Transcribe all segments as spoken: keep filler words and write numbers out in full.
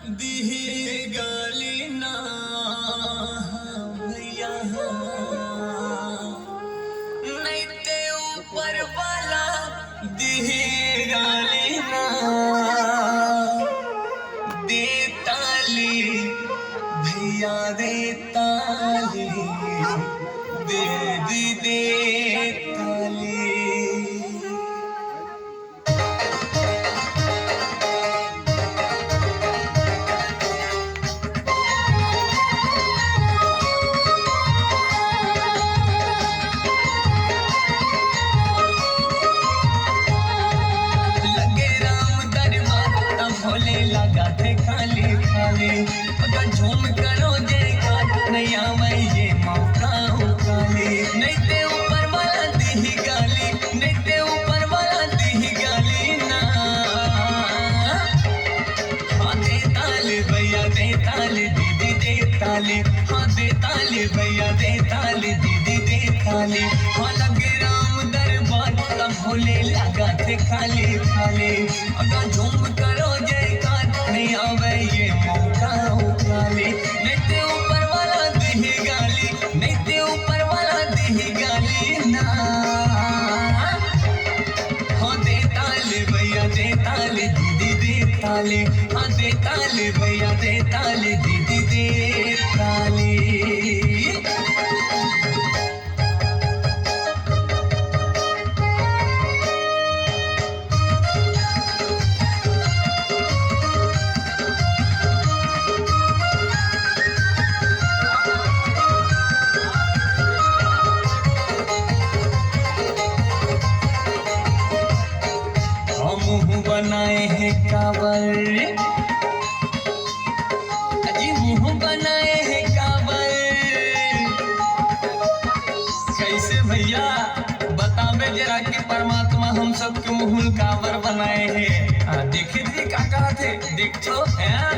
दिही गाली ना भैया, नइते ऊपर वाला दिही गाली ना। दे ताली भैया, दे ताली, दे दी दे ताली। लगे राम दरबार, त भोले लगा थे खाली खाली। अगर झूम करो जयकार, नहीं आवे ये मौका ओ काली। नइते ऊपर वाला दिही गाली, नइते ऊपर वाला दिही गाली ना। हाँ दे ताली भैया, दे ताली दीदी, दे ताली। हाँ दे ताली भैया, दे ताली दीदी, दे ताली। हाँ लगे राम दरबार, त भोले लगा थे खाली खाली। अगर झूम करो जयकार, नहीं आवे ये मौका ओ काली। नइते ऊपर वाला दिही गाली, नइते ऊपर वाला दिही गाली ना। हाँ दे ताली भैया, दे ताली दीदी, दे ताली। हाँ दे ताली भैया, दे ताली दीदी, दे ताली। हम मुंह बनाए हे काबर, अजी मुंह बनाए हे काबर। कैसे भैया, बताबे जरा कि परमात्मा हम सबके मुंह ल काबर बनाए हे? आ, देखे थे का कहत हे, देख तो, हैं?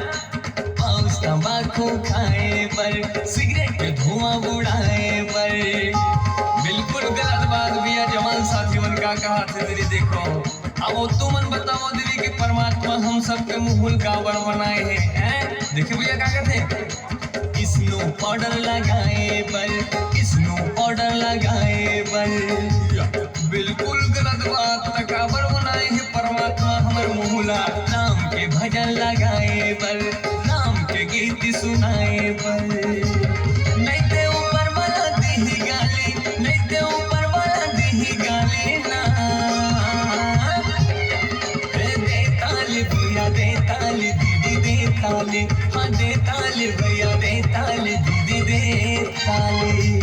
पाउच तंबाकू खाए बर, सिगरेट के धुआं उड़ाए बर। बिल्कुल गलत बात भैया, जवान साथी मन का कहत हे, दीदी देखो। अब तुमन बताओ दीदी कि परमात्मा हम सबके मुंह ल काबर बनाए हे, हैं? देखे भैया का कहत हे? स्नो पाउडर लगाए बर, स्नो पाउडर लगाए बर। बिल्कुल गलत बात, त काबर बनाए हे परमात्मा हमर मुंह ला? राम के भजन लगाए बर, राम के गीत सुनाए बर। नइते ऊपर वाला दिही गाली, नइते ऊपर वाला दिही गाली ना। रे दे ताली भैया, दे ताली दीदी, दे ताली। हाँ दे ताली भैया, दे ताली दीदी, दे ताली।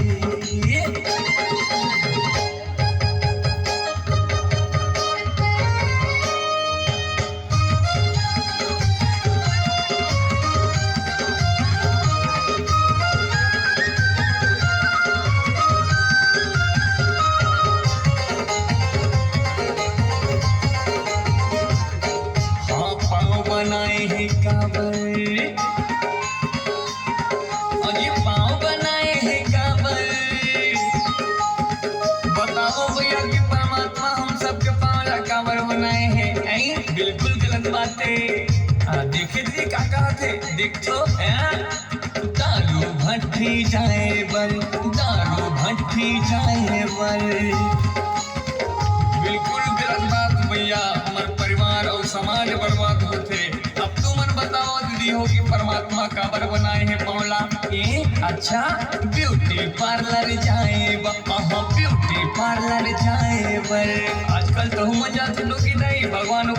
हाँ, पाँव बनाए हे काबर? अजी पाँव बनाए हे काबर? बताओ भैया कि परमात्मा हम सबके पाँव ला काबर बनाए हे? ऐं? बिल्कुल गलत बात हे। आ, देखे दीदी का कहत हे? देख तो, हैं? दारू भट्ठी जाए बर, दारू भट्ठी जाए बर। बिल्कुल गलत बात भैया, हमर परिवार अउ समाज बर्बाद होथे। अब तुमन बताओ दीदी हो कि परमात्मा काबर बनाए हे पाँव ला? ए, अच्छा, ब्यूटी पार्लर जाए बर, अहाँ ब्यूटी पार्लर जाए बर। आजकल तो मजा तो लोग ही नहीं, भगवान